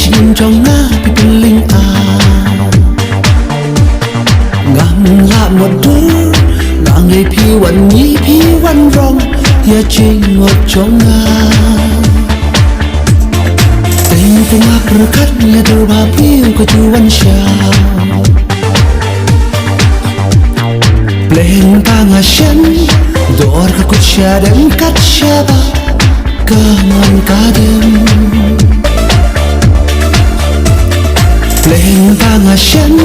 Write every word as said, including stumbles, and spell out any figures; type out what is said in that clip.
Jong nga phi pynlyngngoh. Ngam lah mutdur, nga ngeit phi wan ngi phi wan rong ïa jingmut jong nga. Teng teng nga pyrkhat ïa dur ba phi u ka ju wan sha. Pleng ta nga shen, dor ka kut sha dem kat sha ba ka mon ka dem. Pleng ta nga shen.